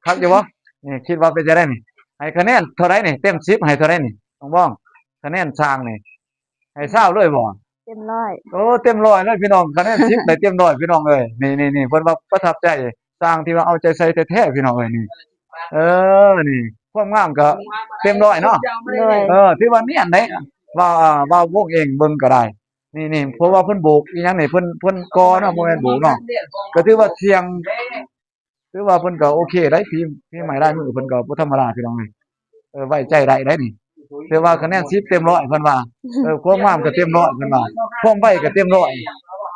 ຄັກຢູ່ບໍ່? ນີ້ ຄິດວ່າເປັນຈັ່ງໃດນີ້? ໃຫ້ຄະແນນເທົ່າໃດນີ້? ເຕັມສິບໃຫ້ເທົ່າໃດນີ້ ນ້ອງບອງ? ຄະແນນຊ່າງນີ້ ໃຫ້ຊາວເລີຍບໍ່? ເຕັມຮ້ອຍ. ໂອ້ ເຕັມຮ້ອຍເລີຍພີ່ນ້ອງ, ຄະແນນສິບໄດ້ເຕັມຮ້ອຍພີ່ນ້ອງເອີຍ. ນີ້ໆໆ ເພິ່ນວ່າປະທັບໃຈ ຊ່າງທີ່ວ່າເອົາໃຈໃສ່ແທ້ໆ ພີ່ນ້ອງເອີຍ. ນີ້ ເອີ ນີ້ ຄວາມງາມກໍເຕັມຮ້ອຍເນາະ. ໂດຍ. ເອີ ຖືວ່ານຽນໄດ໋ ວ່າ ວ່າວົງເອງເບິ່ງກໍໄດ້. ນີ້ໆ ເພາະວ່າເພິ່ນໂບກອີ່ຫຍັງນີ້ ເພິ່ນ ເພິ່ນກໍ່ເນາະ ບໍ່ແມ່ນໂບກເນາະ. ກໍຖືວ່າສ່ຽງ ຖືວ່າເພິ່ນກໍໂອເຄໄດ໋ ຝີ ຝີໄມ້ລາຍມືເພິ່ນກໍບໍ່ທຳມະດາພີ່ນ້ອງເອີຍ. ເອີ ໄວ້ໃຈໄດ້ໄດ໋ນີ້. ຖືວ່າຄະແນນສິບເຕັມຮ້ອຍເພິ່ນວ່າ. ເອີ ຄວາມງາມກໍເຕັມຮ້ອຍເພິ່ນວ່າ, ຄວາມໄວກໍເຕັມຮ້ອຍ,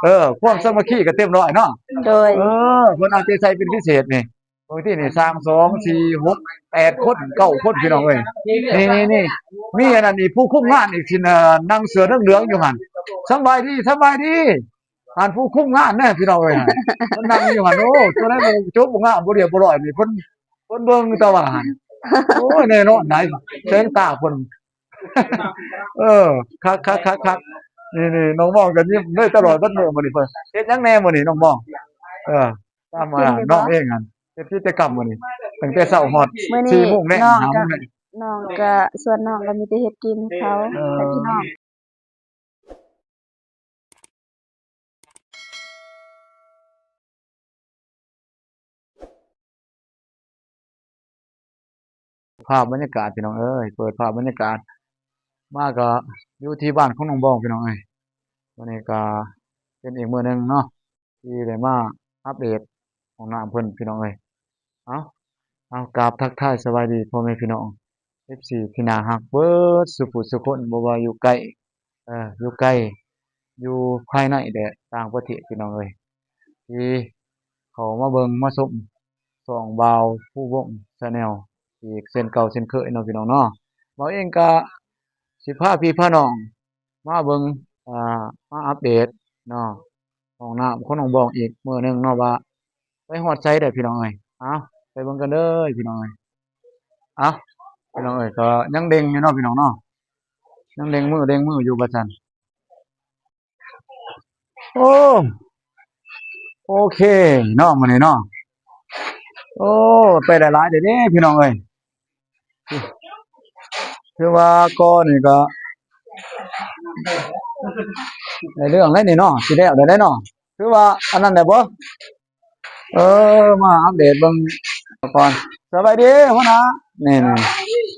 ເອີ ຄວາມສາມັກຄີກໍເຕັມຮ້ອຍເນາະ. ໂດຍ. ເອີ ເພິ່ນເອົາໃຈໃສ່ເປັນພິເສດນີ້. ບາງທີນີ້ ສາມ ສອງ ສີ່ ຫົກ ແປດຄົນ ເກົ້າຄົນ ພີ່ນ້ອງເອີຍ. ນີ້ໆໆ ມີອັນນັ້ນອີກ ຜູ້ຄຸມງານອີກ ຊິ ເອີ ນັ່ງເສື້ອເຫຼືອງໆຢູ່ຫັ້ນ. ສຳບາຍດີ ສຳບາຍດີ. ອັນຜູ້ຄຸມງານນະພີ່ນ້ອງເອີຍ ເພິ່ນນັ່ງຢູ່ຫັ້ນ. ໂອ້ ຕົວນັ້ນຈົບບໍ່ງາມ ບໍ່ຮຽບບໍ່ຮ້ອຍນີ້ ເພິ່ນ ເພິ່ນເບິ່ງແຕ່ວ່າຫັ້ນ. ໂອ້ຍ ແນ່ນອນໄດ໋ ແສງຕາເພິ່ນ. ເອີ ຄັກໆໆໆ. ນີ້ໆ ນ້ອງມອງກໍຍິ້ມເລີຍຕະຫຼອດເບິດມື້ມື້ນີ້. ເພິ່ນເຮັດຫຍັງແດ່ມື້ນີ້ນ້ອງມອງ? ເອີ ຕາມ ນ້ອງເອງຫັ້ນ ເຮັດກິດຈະກຳມື້ນີ້ ຕັ້ງແຕ່ເຊົ້າຮອດ ສີ່ໂມງແລງ ຫ້າໂມງແລງ. ນ້ອງກໍ ສ່ວນນ້ອງກໍມີແຕ່ເຮັດກິນໃຫ້ເຂົາ ໃຫ້ພີ່ນ້ອງ. ພາບບັນຍາກາດພີ່ນ້ອງເອີຍ ເປີດພາບບັນຍາກາດມາກໍຢູ່ທີ່ບ້ານຂອງນ້ອງບອງພີ່ນ້ອງເອີຍ. ມື້ນີ້ກໍເປັນອີກມື້ໜຶ່ງເນາະ ທີ່ໄດ້ມາອັບເດດຫ້ອງນ້ຳເພິ່ນພີ່ນ້ອງເອີຍ. ເອົາ ເອົາ ກາບທັກທາຍສະບາຍດີພໍ່ແມ່ພີ່ນ້ອງ ເອັຟຊີ ທີ່ໜ້າຮັກເບິດສູ່ຜູ້ສູ່ຄົນ ບໍ່ວ່າຢູ່ໃກ້ ເອີ ຢູ່ໄກ ຢູ່ພາຍໃນ ແລະ ຕ່າງປະເທດ ພີ່ນ້ອງເອີຍ ທີ່ເຂົ້າມາເບິ່ງມາຊົມຊ່ອງບ່າວພູວົງ Channel ອີກເຊັ່ນເກົ່າເຊັ່ນເຄີຍເນາະ ພີ່ນ້ອງເນາະ. ບ່າວເອງກະຊິພາພີ່ພານ້ອງມາເບິ່ງ ອ່າ ມາອັບເດດເນາະ ຫ້ອງນ້ຳຂອງນ້ອງບອງອີກມື້ໜຶ່ງເນາະ ວ່າໄປຮອດໃສແດ່ ພີ່ນ້ອງເອີຍ. ເອົາ ໄປເບິ່ງກັນເດີ ພີ່ນ້ອງເອີຍ. ເອົາ ພີ່ນ້ອງເອີຍ ກໍຍັງເລັ່ງຢູ່ເນາະ ພີ່ນ້ອງເນາະ ຍັງເລັ່ງມືເລັ່ງມືຢູ່ວ່າຊັ້ນ. ໂອ້ ໂອເຄເນາະ ມື້ນີ້ເນາະ. ໂອ້ ໄປໄດ້ຫຼາຍເດ້ ພີ່ນ້ອງເອີຍ. ຄືວ່າກໍນີ້ກໍໄດ້ເລື່ອງແລ້ວນີ້ເນາະ ຊິແລ້ວໄດ້ເນາະ. ຄືວ່າອັນນັ້ນແຫຼະບໍ່? ເອີ ມາອັບເດດເບິ່ງກ່ອນ. ສະບາຍດີຫົວໜ້າ. ນີ້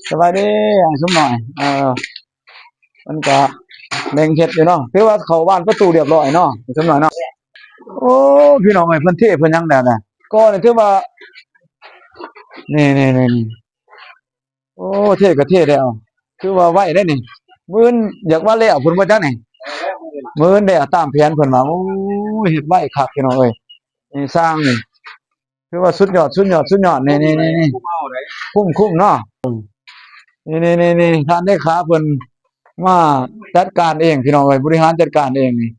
ໆ ສະບາຍດີອ້າຍສົມນ້ອຍ. ເອີ ມັນກະເລັ່ງເຮັດຢູ່ເນາະ ຖືວ່າເຂົ້າບານປະຕູລຽບຮ້ອຍເນາະ ສົມນ້ອຍເນາະ. ໂອ້ ພີ່ນ້ອງເອີຍ ເພິ່ນເທເພິ່ນຫຍັງແລ້ວນະ ກໍນີ້ຖືວ່າ ນີ້ໆໆ ໂອ້ ເທກໍເທແລ້ວ ຖືວ່າໄວເດ້ນີ້. ມື້ອື່ນຢາກວ່າແລ້ວພຸ້ນບໍ່ຈັກນີ້ ມື້ອື່ນແລ້ວຕາມແຜນເພິ່ນວ່າ. ໂອ້ຍ ເຮັດໄວຄັກ ພີ່ນ້ອງເອີຍ. ນີ້ຊ່າງນີ້ ຖືວ່າສຸດຍອດ ສຸດຍອດ ສຸດຍອດ. ນີ້ໆໆ ຄຸ້ມເນາະ. ນີ້ໆໆ ທ່ານເລຂາເພິ່ນມາຈັດການເອງ ພີ່ນ້ອງເອີຍ ບໍລິຫານຈັດການເອງນີ້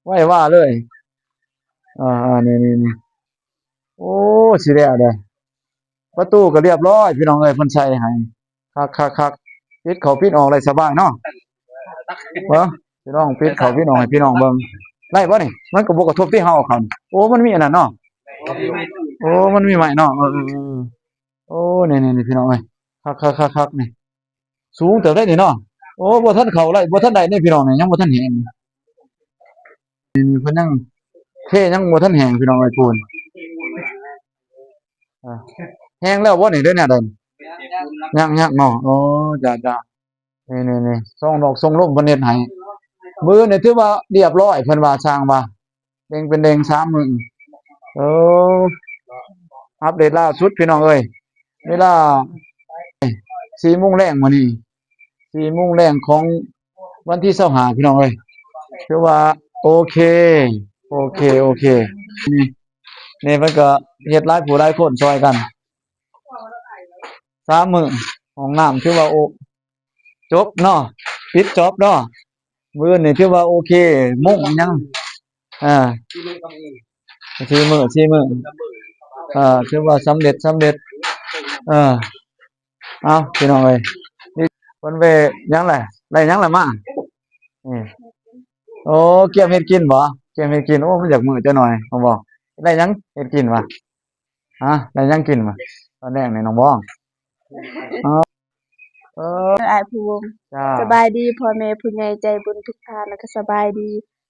ໄວວາເລີຍ. ອ່າໆ ນີ້ໆໆ ໂອ້ ຊິແລ້ວເດ້ ປະຕູກໍລຽບຮ້ອຍ ພີ່ນ້ອງເອີຍ ເພິ່ນໃສ່ໃຫ້ ຄັກໆໆ. ປິດເຂົ້າປິດອອກໄດ້ສະບາຍເນາະ. ເບິ່ງ ພີ່ນ້ອງ ປິດເຂົ້າປິດອອກໃຫ້ພີ່ນ້ອງເບິ່ງ ໄດ້ບໍ່ນີ້? ມັນກໍບໍ່ກະທົບທີ່ເຮົາເອົາເຂົ້າ. ໂອ້ ມັນມີອັນນັ້ນເນາະ. ໂອ້ ມັນມີໄມ້ເນາະ. ເອີໆໆ ໂອ້ ນີ້ໆໆ ພີ່ນ້ອງເອີຍ ຄັກໆໆໆ ນີ້ ສູງເຕີບໄດ໋ນີ້ເນາະ. ໂອ້ ບໍ່ທັນເຂົ້າໄດ້ ບໍ່ທັນໄດ້ເດ້ພີ່ນ້ອງ ນີ້ຍັງບໍ່ທັນແຫ້ງ. ນີ້ເພິ່ນຍັງເທ ຍັງບໍ່ທັນແຫ້ງ ພີ່ນ້ອງເອີຍ ປູນ. ເອີ ແຫ້ງແລ້ວບໍ່ນີ້ ຫຼືແນວໃດ? ຍັງໆເນາະ. ໂອ້ ຈ້າໆ ນີ້ໆໆ ຊ່ອງນອກຊ່ອງລົມເພິ່ນເຮັດໃຫ້. ມື້ນີ້ຖືວ່າລຽບຮ້ອຍ ເພິ່ນວ່າ ຊ່າງວ່າ ເລັ່ງເປັນເລັ່ງສາມມື້. ເອີ ອັບເດດລ່າສຸດ ພີ່ນ້ອງເອີຍ ເວລາສີ່ໂມງແລງມື້ນີ້ ສີ່ໂມງແລງຂອງວັນທີຊາວຫ້າ ພີ່ນ້ອງເອີຍ. ຖືວ່າໂອເຄ ໂອເຄ ໂອເຄ. ນີ້ ນີ້ເພິ່ນກໍເຮັດຫຼາຍຜູ້ຫຼາຍຄົນຊ່ອຍກັນ ສາມມື້ ຫ້ອງນ້ຳຖືວ່າໂອ ຈົບເນາະ ປິດຈອບເນາະ. ມື້ອື່ນນີ້ຖືວ່າໂອເຄ ມຸ້ງຫຍັງ ອ່າ ສີ່ມື້ ສີ່ມື້ ອ່າ ຖືວ່າສຳເລັດ ສຳເລັດ. ເອີ ເອົາ ພີ່ນ້ອງເອີຍ ນີ້ເພິ່ນໄປຫຍັງແຫຼະ ໄດ້ຫຍັງລະມາ ນີ້. ໂອ້ ກຽມເຮັດກິນບໍ່? ກຽມເຮັດກິນ. ໂອ້ ມັນຢາກມື້ຈັກໜ່ອຍ ເອົາບໍ່? ໄດ້ຫຍັງເຮັດກິນວະ? ຮະ ໄດ້ຫຍັງກິນວະ? ຕອນແລງນີ້ນ້ອງບອງ. ເອີ ເອີ ອ້າຍພູວົງ. ຈ້າ ສະບາຍດີພໍ່ແມ່ຜູ້ໃຫຍ່ໃຈບຸນທຸກທ່ານ ແລ້ວກໍສະບາຍດີ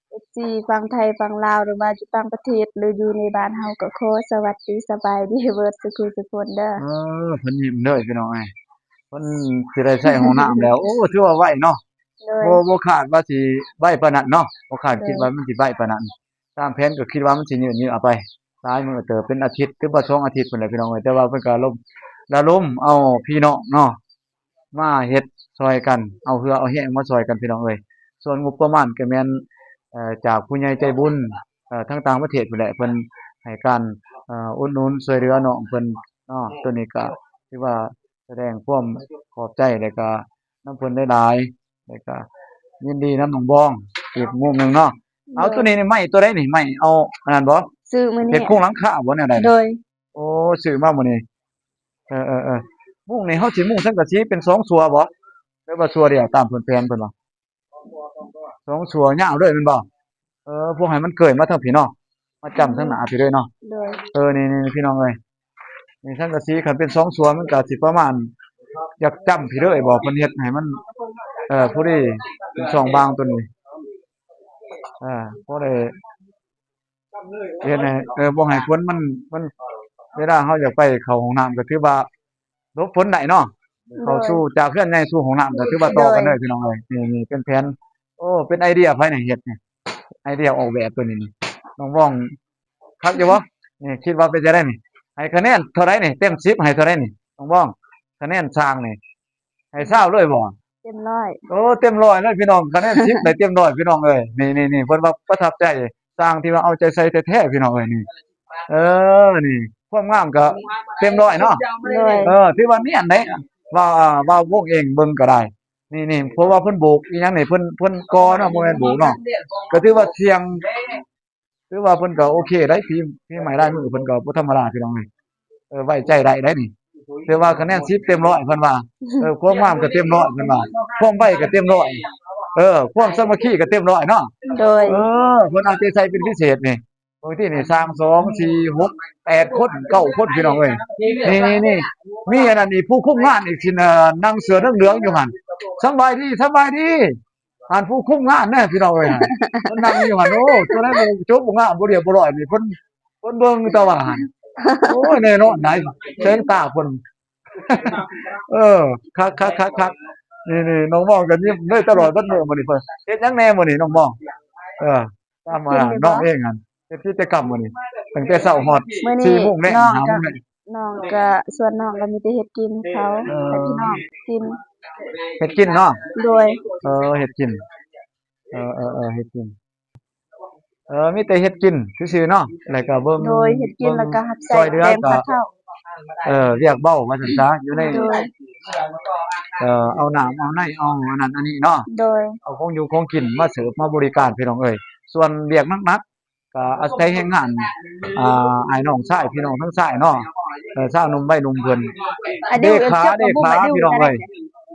ເອັຟຊີຝັ່ງໄທຝັ່ງລາວ ຫຼືວ່າຢູ່ຕ່າງປະເທດ ຫຼືຢູ່ໃນບ້ານເຮົາ ກໍຂໍສະຫວັດດີສະບາຍດີເບິດສູ່ຜູ້ສູ່ຄົນເດີ. ເອີ ເພິ່ນຍິ້ມເດີພີ່ນ້ອງເອີຍ ເພິ່ນຊິໄດ້ໃຊ້ຫ້ອງນ້ຳແລ້ວ. ໂອ້ ຖືວ່າໄວເນາະ. ໂດຍ ບໍ່ ບໍ່ຄາດວ່າຊິໄວປານນັ້ນເນາະ ບໍ່ຄາດ ໂດຍ ຄິດວ່າມັນຊິໄວປານນັ້ນ. ຕາມແຜນກໍຄິດວ່າມັນຊິຍືດເຍື້ອໄປຫຼາຍມື້ເຕີບ ເປັນອາທິດ ຫຼືວ່າສອງອາທິດພຸ້ນແຫຼະພີ່ນ້ອງເອີຍ. ແຕ່ວ່າເພິ່ນກໍລະດົມ ລະດົມເອົາພີ່ນ້ອງເນາະ ມາເຮັດຊ່ອຍກັນ ເອົາເຫື່ອເອົາແຮງມາຊ່ອຍກັນພີ່ນ້ອງເອີຍ. ສ່ວນງົບປະມານກໍແມ່ນ ເອີ ຈາກຜູ້ໃຫຍ່ໃຈບຸນ ເອີ ທາງຕ່າງປະເທດພຸ້ນແຫຼະ ເພິ່ນໃຫ້ການ ເອີ ອຸດໜູນຊ່ວຍເຫຼືອນ້ອງເພິ່ນເນາະ. ໂຕນີ້ກໍຖືວ່າ ສະແດງຄວາມຂອບໃຈ ແລ້ວກະນຳເພິ່ນຫຼາຍໆ ແລ້ວກະຍິນດີນຳນ້ອງບອງອີກມຸມໜຶ່ງເນາະ. ໂດຍ ເອົາ ໂຕນີ້ນີ້ໄມ້ໂຕໃດນີ້? ໄມ້ເອົາອັນນັ້ນບໍ່? ຊື້ມື້ນີ້ ເຮັດໂຄງຫຼັງຄາບໍ່ ແນວໃດ? ໂດຍ ໂອ້ ຊື້ມາມື້ນີ້. ເອີໆໆ ມຸງນີ້ເຮົາຊິມຸງສັງກະສີເປັນສອງຊົ່ວບໍ່ ຫຼືວ່າຊົ່ວດຽວຕາມເພິ່ນແຜນເພິ່ນວ່າ? ສອງຊົ່ວຍາວເລີຍແມ່ນບໍ່? ເອີ ພວກໃຫ້ມັນເກີຍມາທາງພີ້ເນາະ ມາຈ້ຳທາງໜ້າພີ້ເລີຍເນາະ. ໂດຍ ເອີ ນີ້ໆ ພີ່ນ້ອງເອີຍ ນີ້ສັງກະສີຄັນເປັນສອງຊົ່ວມັນກະຊິປະມານ ຢາກຈ້ຳພີ້ເລີຍບໍ່ ເພິ່ນເຮັດໃຫ້ມັນ ເອີ ພໍດີເປັນຊ່ອງບາງໂຕນີ້ ເອີ ພໍໄດ້ ເຮັດໃຫ້ ເອີ ບໍ່ໃຫ້ຝົນມັນ ມັນ ເວລາເຮົາຢາກໄປເຂົ້າຫ້ອງນ້ຳກໍຖືວ່າຫຼົບຝົນໄດ້ເນາະ. ໂດຍ ເຂົ້າສູ່ຈາກເຮືອນໃຫຍ່ສູ່ຫ້ອງນ້ຳກໍຖືວ່າຕໍ່ກັນເລີຍ ໂດຍ ພີ່ນ້ອງເອີຍ. ນີ້ ນີ້ເປັນແຜນ ໂອ້ ເປັນໄອເດຍໃຜນີ້ເຮັດນີ້? ໄອເດຍອອກແບບຕົວນີ້ນີ້ ນ້ອງບອງ ຄັກຢູ່ບໍ່? ນີ້ຄິດວ່າເປັນຈັ່ງໃດນີ້? ໃຫ້ຄະແນນເທົ່າໃດນີ້? ເຕັມສິບໃຫ້ເທົ່າໃດນີ້ ນ້ອງບອງ? ຄະແນນຊ່າງນີ້ໃຫ້ຊາວເລີຍບໍ່? ເຕັມຮ້ອຍ. ໂອ້ ເຕັມຮ້ອຍເລີຍພີ່ນ້ອງ ຄະແນນສິບໄດ້ເຕັມຮ້ອຍພີ່ນ້ອງເອີຍ. ນີ້ໆໆ ເພິ່ນວ່າປະທັບໃຈ ຊ່າງທີ່ວ່າເອົາໃຈໃສ່ແທ້ໆ ພີ່ນ້ອງເອີຍ. ນີ້ ເອີ ນີ້ຄວາມງາມກໍເຕັມຮ້ອຍເນາະ. ໂດຍ ເອີ ຖືວ່ານຽນໄດ໋ ວ່າ ອ່າ ວ່າວົງເອງເບິ່ງກໍໄດ້. ນີ້ໆ ເພາະວ່າເພິ່ນໂບກອີ່ຫຍັງນີ້ ເພິ່ນ ເພິ່ນກໍ່ເນາະ ບໍ່ແມ່ນໂບກເນາະ ກໍຖືວ່າສ່ຽງ ຖືວ່າເພິ່ນກໍໂອເຄໄດ໋ ຝີ ຝີໄມ້ລາຍມືເພິ່ນກໍບໍ່ທຳມະດາພີ່ນ້ອງເອີຍ. ເອີ ໄວ້ໃຈໄດ້ໄດ໋ນີ້ ຖືວ່າຄະແນນສິບເຕັມຮ້ອຍເພິ່ນວ່າ. ເອີ ຄວາມງາມກໍເຕັມຮ້ອຍເພິ່ນວ່າ ຄວາມໄວກໍເຕັມຮ້ອຍ ເອີ ຄວາມສາມັກຄີກໍເຕັມຮ້ອຍເນາະ. ໂດຍ ເອີ ເພິ່ນເອົາໃຈໃສ່ເປັນພິເສດນີ້. ບາງທີນີ້ຊ່າງສອງ ສີ່ ຫົກ ແປດຄົນ ເກົ້າຄົນ ພີ່ນ້ອງເອີຍ. ນີ້ໆໆ ມີອັນນັ້ນອີກ ຜູ້ຄຸມງານອີກ ຊິ ເອີ ນັ່ງເສື້ອເຫຼືອງໆຢູ່ຫັ້ນ. ສຳບາຍດີ ສຳບາຍດີ. ອັນຜູ້ຄຸມງານເດ້ພີ່ນ້ອງເອີຍ ເພິ່ນນັ່ງຢູ່ຫັ້ນ. ໂອ້ ຕົວນັ້ນຈົບບໍ່ງາມ ບໍ່ລຽບບໍ່ຮ້ອຍນີ້ ເພິ່ນ ເພິ່ນເບິ່ງແຕ່ວ່າຫັ້ນ. ໂອ້ຍ ແນ່ນອນໄດ໋ ແສງຕາເພິ່ນ. ເອີ ຄັກໆໆໆ. ນີ້ໆ ນ້ອງບອງກໍຍິ້ມເລີຍຕະຫຼອດເບິດມື້ມື້ນີ້. ເພິ່ນເຮັດຫຍັງແດ່ມື້ນີ້ນ້ອງບອງ? ເອີ ຕາມ ເຮັດກິນຢູ່ບໍ່? ນ້ອງເອງຫັ້ນເຮັດກິດຈະກຳມື້ນີ້ ຕັ້ງແຕ່ເຊົ້າຮອດສີ່ໂມງແລງ ຫ້າໂມງແລງ. ນ້ອງກະ ສ່ວນນ້ອງກະມີແຕ່ເຮັດກິນເຂົາ ເອີ ໃຫ້ພີ່ນ້ອງກິນ. ເຮັດກິນເນາະ? ໂດຍ ເອີ ເຮັດກິນ ເອີໆໆ ເຮັດກິນ ເອີ ມີແຕ່ເຮັດກິນຊື່ໆເນາະ ແລ້ວກະເບິ່ງ ໂດຍ ເຮັດກິນ ເບິ່ງ ແລ້ວກະຮັບໃຊ້ ຊ່ອຍເຫຼືອ ແຕ່ງ ກະ ພາເຂົ້າ ເອີ ວຽກເບົາວ່າຊັ້ນຊະ ຢູ່ໃນ ໂດຍ ເອີ ເອົານ້ຳເອົາໃນ ເອົາອັນນັ້ນອັນນີ້ເນາະ ໂດຍ ເອົາຂອງຢູ່ຂອງກິນມາເສີບມາບໍລິການພີ່ນ້ອງເອີຍ. ສ່ວນວຽກໜັກໆ ກໍອາໄສແຮງງານ ອ່າ ອ້າຍນ້ອງຊາຍ ພີ່ນ້ອງທາງຊາຍເນາະ ເອີ ຊາວໜຸ່ມໄວໜຸ່ມເພິ່ນ ເດຂາ ເດຂາ ພີ່ນ້ອງເອີຍ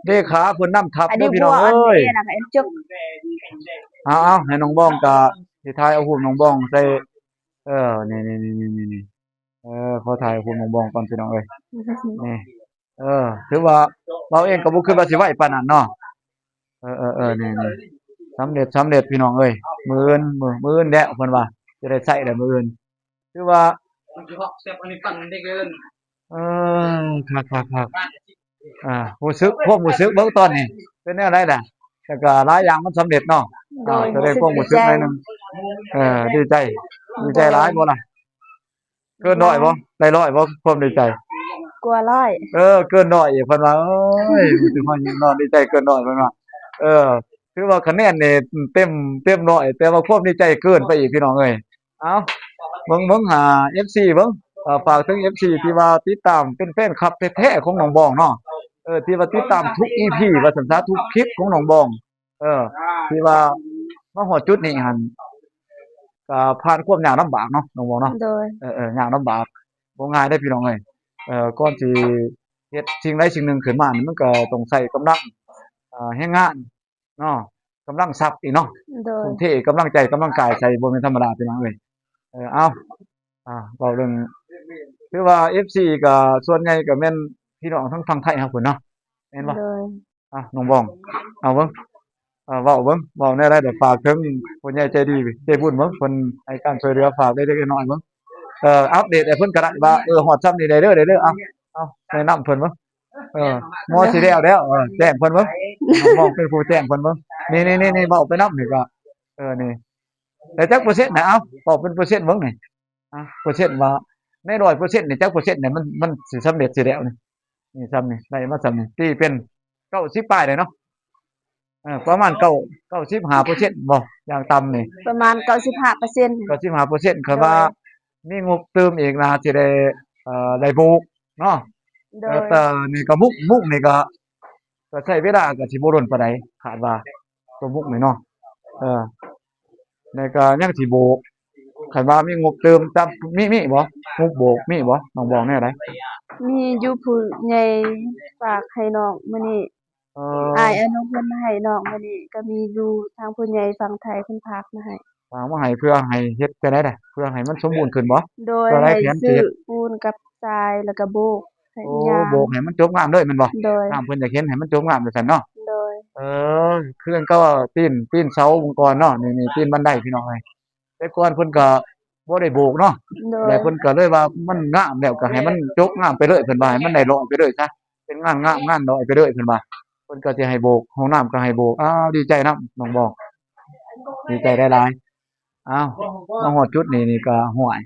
ເດຂາເພິ່ນນຳທັບເດີພີ່ນ້ອງເອີຍ. ເອົາໆ ໃຫ້ນ້ອງບອງກໍຊິຖ່າຍເອົາຮູບນ້ອງບອງໃສ່ ເອີ ນີ້ໆໆ ເອີ ຂໍຖ່າຍຮູບນ້ອງບອງກ່ອນພີ່ນ້ອງເອີຍ ນີ້. ເອີ ຖືວ່າເຮົາເອງກໍບໍ່ຄິດວ່າຊິໄວປານນັ້ນເນາະ. ເອີໆໆ ນີ້ໆ ສຳເລັດ ສຳເລັດພີ່ນ້ອງເອີຍ. ມື້ອື່ນ ມື້ ມື້ອື່ນແຫຼະເພິ່ນວ່າຊິໄດ້ໃຊ້ແລ້ວມື້ອື່ນ ຖືວ່າ ເອີ ຄັກໆໆ ອ່າ ຮູ້ສຶກ ຄວາມຮູ້ສຶກເບິ່ງຕອນນີ້ເປັນແນວໃດລະ? ແຕ່ກໍຫຼາຍຢ່າງມັນສຳເລັດເນາະ ໂດຍ ອ່າ ສະແດງຄວາມຮູ້ສຶກໜ້ອຍໜຶ່ງ ຮູ້ສຶກດີໃຈ ເອີ ດີໃຈ ດີໃຈຫຼາຍບໍ່ລະ? ເກີນຮ້ອຍບໍ່? ໄດ້ຮ້ອຍບໍ່ ຄວາມດີໃຈ? ກວ່າຮ້ອຍ ເອີ ເກີນຮ້ອຍອີກເພິ່ນວ່າ. ໂອ້ຍ ມັນຊິຮອດຍິງເນາະ ດີໃຈເກີນຮ້ອຍເພິ່ນວ່າ. ເອີ ຖືວ່າຄະແນນນີ້ເຕັມ ເຕັມຮ້ອຍ ແຕ່ວ່າຄວາມດີໃຈເກີນໄປອີກພີ່ນ້ອງເອີຍ. ເອົ້າ ເບິ່ງ ເບິ່ງຫາເອັຟຊີເບິ່ງ ເອີ ຝາກເຖິງເອັຟຊີທີ່ວ່າຕິດຕາມເປັນແຟນຄລັບແທ້ໆຂອງນ້ອງບອງເນາະ ເອີ ທີ່ວ່າຕິດຕາມທຸກອີພີວ່າຊັ້ນຊະ ທຸກຄລິບຂອງນ້ອງບອງ ເອີ ທີ່ວ່າມາຮອດຈຸດນີ້ຫັ້ນ ກໍຜ່ານຄວາມຍາກລຳບາກເນາະ ນ້ອງບອງເນາະ. ໂດຍ ເອີໆ ຍາກລຳບາກ ບໍ່ງ່າຍເດ້ພີ່ນ້ອງເອີຍ. ເອີ ກ່ອນຊິເຮັດສິ່ງໃດສິ່ງໜຶ່ງຂຶ້ນມານີ້ ມັນກໍຕ້ອງໃຊ້ກຳລັງ ເອີ ແຮງງານເນາະ ກຳລັງຊັບອີກເນາະ. ໂດຍ ທຸ່ມເທກຳລັງໃຈກຳລັງກາຍໃສ່ ບໍ່ແມ່ນທຳມະດາພີ່ນ້ອງເອີຍ. ເອີ ເອົ້າ ອ່າ ເວົ້າເລື່ອງ ຖືວ່າເອັຟຊີກໍສ່ວນໃຫຍ່ກໍແມ່ນພີ່ນ້ອງທາງຝັ່ງໄທເຮົາພຸ້ນເນາະ ແມ່ນບໍ່? ໂດຍ. ອ່ະ ນ້ອງບອງ ເອົາເບິ່ງ ເອີ ເວົ້າເບິ່ງ ເວົ້າແນວໃດ ແລ້ວຝາກເຖິງຜູ້ໃຫຍ່ໃຈດີໃຈບຸນເບິ່ງ ເພິ່ນໃຫ້ການຊ່ວຍເຫຼືອ ຝາກເລັກໆນ້ອຍໆເບິ່ງ ເອີ ອັບເດດໃຫ້ເພິ່ນກໍໄດ້ວ່າ ເອີ ຮອດຊ່ຳນີ້ໄດ້ເດີ ໄດ້ເດີ ເອົາ ເອົາ ແນະນຳເພິ່ນເບິ່ງ ເອີ ມໍຊິແລ້ວແລ້ວ ເອີ ແຈ້ງເພິ່ນເບິ່ງ ນ້ອງບອງເປັນຜູ້ແຈ້ງເພິ່ນເບິ່ງ ນີ້ໆໆ ເວົ້າໄປນຳນີ້ກໍ ເອີ ນີ້ ໄດ້ຈັກເປີເຊັນນະ ເອົາ ເວົ້າເປັນເປີເຊັນເບິ່ງນີ້ ອ່າ ເປີເຊັນວ່າ ໃນຮ້ອຍເປີເຊັນນີ້ ຈັກເປີເຊັນນີ້ ມັນ ມັນຊິສຳເລັດຊິແລ້ວນີ້ ນີ້ຊ່ຳນີ້ ໄດ້ມາຊ່ຳນີ້ ຕີເປັນເກົ້າສິບປາຍເດ້ເນາະ ເອີ ປະມານເກົ້າ ເກົ້າສິບຫ້າເປີເຊັນບໍ່ ຢ່າງຕ່ຳນີ້ ປະມານເກົ້າສິບຫ້າເປີເຊັນ ເກົ້າສິບຫ້າເປີເຊັນ ຄັນວ່າ ໂດຍ ມີງົບຕື່ມອີກ ໜ້າຊິໄດ້ ເອີ ໄດ້ໂບກເນາະ ໂດຍ ເອີ ແຕ່ນີ້ກໍມຸກ ມຸກນີ້ກໍ ກໍໃຊ້ເວລາກໍຊິບໍ່ດົນປານໃດ ຄາດວ່າ ຕົວມຸກນີ້ເນາະ ເອີ ແລ້ວກໍຍັງຊິໂບກ ຄັນວ່າມີງົບຕື່ມ ຕາມ ມີ ມີບໍ່? ງົບໂບກ ມີບໍ່? ນ້ອງບອກແນວໃດ? ມີຢູ່ ຜູ້ໃຫຍ່ຝາກໃຫ້ນ້ອງມື້ນີ້ ເອີ ອ້າຍອານຸເພິ່ນໃຫ້ນ້ອງມື້ນີ້ ກໍມີຢູ່ ທາງຜູ້ໃຫຍ່ຝັ່ງໄທເພິ່ນຝາກມາໃຫ້ ຝາກມາໃຫ້ ເພື່ອໃຫ້ເຮັດຈັ່ງໃດລະ? ເພື່ອໃຫ້ມັນສົມບູນຂຶ້ນບໍ່? ໂດຍ ເພື່ອໄດ້ ໃຫ້ ແຜນ ຊື້ ເຮັດ ປູນກັບຊາຍ ແລ້ວກໍໂບກ ໂອ້ ໂບກໃຫ້ມັນຈົບງາມເລີຍແມ່ນບໍ່? ໂດຍ ນ້ຳເພິ່ນຢາກເຫັນໃຫ້ມັນຈົບງາມວ່າຊັ້ນເນາະ ໂດຍ ເອີ ຄືກັນກັບວ່າຕີນ ຕີນເສົາເມື່ອກ່ອນເນາະ ນີ້ ນີ້ຕີນບັນໄດພີ່ນ້ອງເອີຍ ແຕ່ກ່ອນເພິ່ນກໍບໍ່ໄດ້ໂບກເນາະ ໂດຍ ແລ້ວເພິ່ນກໍເລີຍວ່າມັນງາມແລ້ວ ກໍໃຫ້ມັນຈົບງາມໄປເລີຍ ເພິ່ນວ່າໃຫ້ມັນໄດ້ຫຼອຍໄປເລີຍຊະ ເປັນງານງາມງານຫຼອຍໄປເລີຍ ເພິ່ນວ່າ ເພິ່ນກໍຊິໃຫ້ໂບກ ຫ້ອງນ້ຳກໍໃຫ້ໂບກ ອ້າວ ດີໃຈນຳ ນ້ອງບອກ ດີໃຈຫຼາຍໆ ອ້າວ ມາຮອດຈຸດນີ້ ນີ້ກໍ ຫ້ວຍ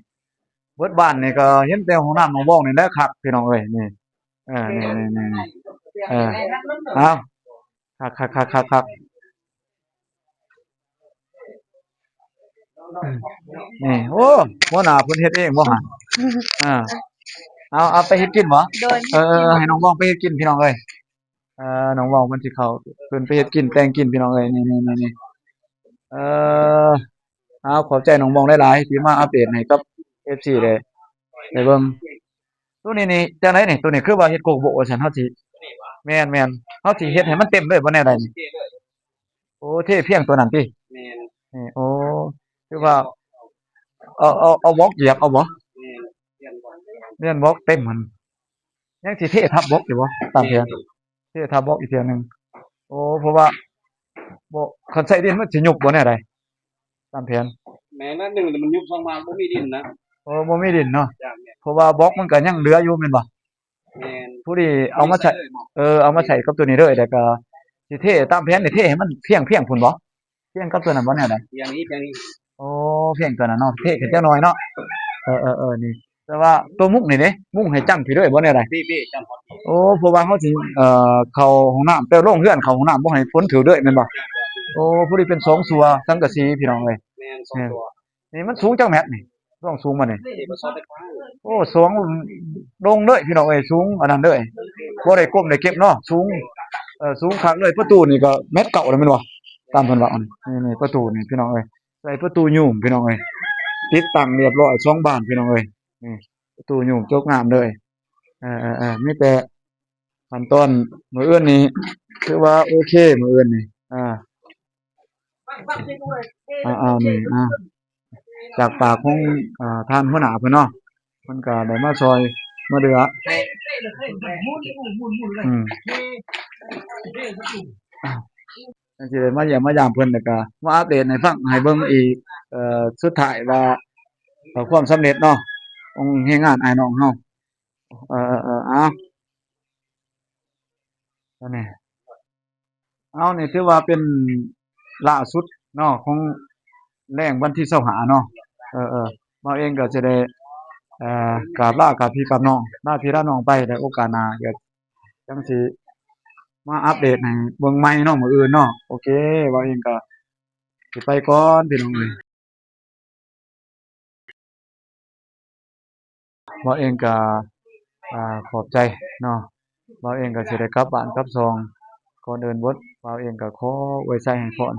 ເບິດບ້ານນີ້ກໍເຫັນແຕ່ຫ້ອງນ້ຳນ້ອງບອງນີ້ແຫຼະຄັກ ພີ່ນ້ອງເອີຍ ນີ້ ເອີ ນີ້ໆໆ ເອີ ເອົາ ຄັກໆໆໆໆ ນີ້ ໂອ້ ຫົວໜ້າເພິ່ນເຮັດເອງບໍ່ຫັ້ນ? ເອີ ເອົາ ເອົາໄປເຮັດກິນບໍ່? ໂດຍ ເອີ ໃຫ້ນ້ອງບອງໄປເຮັດກິນ ພີ່ນ້ອງເອີຍ ເອີ ນ້ອງເວົ້າມັນຊິເຂົ້າ ເພິ່ນໄປເຮັດກິນແຕ່ງກິນ ພີ່ນ້ອງເອີຍ ນີ້ໆໆ ເອີ ເອົາ ຂອບໃຈນ້ອງບອງຫຼາຍໆ ທີ່ມາອັບເດດໃຫ້ກັບເອັຟຊີໄດ້ ໄດ້ເບິ່ງ ໂຕນີ້ນີ້ຈັ່ງໃດນີ້ ໂຕນີ້ຄືວ່າເຮັດໂກໂບະວ່າຊັ້ນ ເຮົາຊິ ແມ່ນໆ ເຮົາຊິເຮັດໃຫ້ມັນເຕັມເລີຍບໍ່ ແນວໃດນີ້? ໂອ້ ເທພຽງໂຕນັ້ນຕິ? ແມ່ນ ນີ້ ໂອ້ ຄືວ່າ ເອົາ ເອົາ ເອົາບລັອກຢຽບເອົາບໍ່? ແມ່ນ ລຽນບລັອກເຕັມຫັ້ນ ຍັງຊິເທທັບບລັອກຢູ່ບໍ່ ຕາມແຜນ? ເທທັບບລັອກອີກເທື່ອໜຶ່ງ ໂອ້ ເພາະວ່າບໍ່ ຄັນໃສ່ດິນມັນຊິຍຸບບໍ່ແນວໃດ ຕາມແຜນ? ແມ່ນ ໜຶ່ງມັນຍຸບ ສອງມາບໍ່ມີດິນນະ ໂອ້ ບໍ່ມີດິນເນາະ ເພາະວ່າບລັອກມັນກໍຍັງເຫຼືອຢູ່ແມ່ນບໍ່? ແມ່ນ ຜູ້ທີ່ເອົາມາໃສ່ ເອີ ເອົາມາໃສ່ກັບຕົວນີ້ເລີຍ ແລ້ວກໍຊິເທຕາມແຜນນີ້ ເທໃຫ້ມັນພຽງໆພຸ້ນບໍ່? ພຽງກັບຕົວນັ້ນບໍ່ ແນວໃດ? ພຽງນີ້ ພຽງນີ້ ໂອ້ ພຽງຕົວນັ້ນເນາະ ເພກຂຶ້ນຈັກໜ່ອຍເນາະ ເອີໆໆ ນີ້ ແຕ່ວ່າຕົວມຸງນີ້ເດ້ ມຸງໃຫ້ຈັ່ງພີ້ເລີຍບໍ່ ແນວໃດ? ພີ້ໆ ຈັ່ງຮອດພີ້ ໂອ້ ເພາະວ່າເຮົາຊິ ເອີ ເຂົ້າຫ້ອງນ້ຳ ແຕ່ໂລງເຮືອນເຂົ້າຫ້ອງນ້ຳບໍ່ໃຫ້ຝົນຖືກເລີຍແມ່ນບໍ່? ໂອ້ ພໍດີເປັນສອງຊົ່ວສັງກະສີ ພີ່ນ້ອງເອີຍ ແມ່ນ ສອງ ແມ່ນ ຕົວ ນີ້ມັນສູງຈັກແມັດນີ້? ລອງສູງມານີ້ ນີ້ບໍ່ຊອດໄດ້ ໂອ້ ສອງລົງເລີຍ ພີ່ນ້ອງເອີຍ ສູງອັນນັ້ນເລີຍ ບໍ່ໄດ້ກົ້ມໄດ້ເກັບເນາະ ສູງ ເອີ ສູງຄັກເລີຍ ປະຕູນີ້ກໍແມັດເກົ້າແລ້ວແມ່ນບໍ່? ຕາມເພິ່ນເວົ້ານີ້ ນີ້ປະຕູນີ້ ພີ່ນ້ອງເອີຍ ໃສ່ປະຕູຫຍຸ້ມ ພີ່ນ້ອງເອີຍ ຕິດຕັ້ງຮຽບຮ້ອຍສອງບານ ພີ່ນ້ອງເອີຍ ນີ້ປະຕູຫຍຸ້ມຈົບງາມເລີຍ ເອີໆໆ ມີແຕ່ຂັ້ນຕອນມື້ອື່ນນີ້ ຖືວ່າໂອເຄມື້ອື່ນນີ້ ອ່າ ອ່າໆ ນີ້ ອ່າ ຈາກປາກຂອງ ເອີ ທ່ານຫົວໜ້າເພິ່ນເນາະ ເພິ່ນກໍໄດ້ມາຊ່ອຍມາເຫຼືອ ອືມ ຈັ່ງຊິໄດ້ມາຢ້ຽມມາຢາມເພິ່ນ ແລ້ວກໍມາອັບເດດໃຫ້ຟັງ ໃຫ້ເບິ່ງອີກ ເອີ ສຸດທ້າຍວ່າ ເອີ ຄວາມສຳເລັດເນາະ ຂອງແຮງງານອ້າຍນ້ອງເຮົາ ເອີໆໆ ເອົາ ອັນນີ້ ເອົາ ນີ້ຖືວ່າເປັນລ່າສຸດເນາະ ຂອງແລງວັນທີຊາວຫ້າເນາະ ເອີໆ ບ່າວເອງກໍຈະໄດ້ ເອີ ກາບລາກັບພີ່ກັບນ້ອງ ລາພີ່ລານ້ອງໄປ ແລ້ວໂອກາດໜ້າກໍຈັ່ງຊິມາອັບເດດໃຫ້ເບິ່ງໃໝ່ເນາະ ມື້ອື່ນເນາະ ໂອເຄ ບ່າວເອງກໍຊິໄປກ່ອນ ພີ່ນ້ອງເອີຍ. ບ່າວເອງກໍ ອ່າ ຂອບໃຈເນາະ ບ່າວເອງກໍຊິໄດ້ກັບບ້ານກັບຊ່ອງ ກ່ອນອື່ນໝົດ ບ່າວເອງກໍຂໍອວຍໄຊໃຫ້ພອນ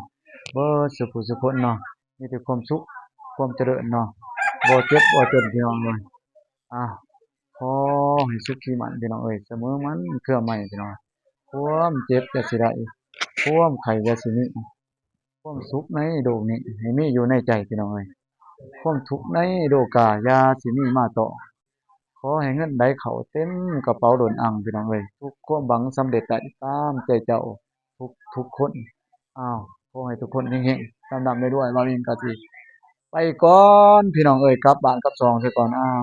ເບິດສູ່ຜູ້ສູ່ຄົນເນາະ ມີແຕ່ຄວາມສຸກຄວາມຈະເລີນເນາະ ບໍ່ເຈັບບໍ່ຈົນ ພີ່ນ້ອງເອີຍ ອ່າ ຂໍໃຫ້ສຸກທີ່ໝັ້ນ ພີ່ນ້ອງເອີຍ ສະເໝີໝັ້ນເຄືອໄມ້ ພີ່ນ້ອງ ຄວາມເຈັບຢ່າຊິໄດ້ ຄວາມໄຂ້ຢ່າຊິມີ ຄວາມສຸກໃນໂລກນີ້ໃຫ້ມີຢູ່ໃນໃຈ ພີ່ນ້ອງເອີຍ ຄວາມທຸກໃນໂລກາຢ່າຊິມີມາຕໍ່ ຂໍໃຫ້ເງິນໄຫຼເຂົ້າເຕັມກະເປົາລົ້ນອ່າງ ພີ່ນ້ອງເອີຍ ທຸກຄວາມຫວັງສຳເລັດໄດ້ຕາມໃຈເຈົ້າທຸກໆຄົນ. ອ້າວ ຂໍໃຫ້ທຸກຄົນເຮັງໆ ລ່ຳໆລວຍໆ. ບ່າວເອງກະຊິໄປກ່ອນ ພີ່ນ້ອງເອີຍ ກັບບ້ານກັບຊ່ອງຊະກ່ອນ. ອ້າວ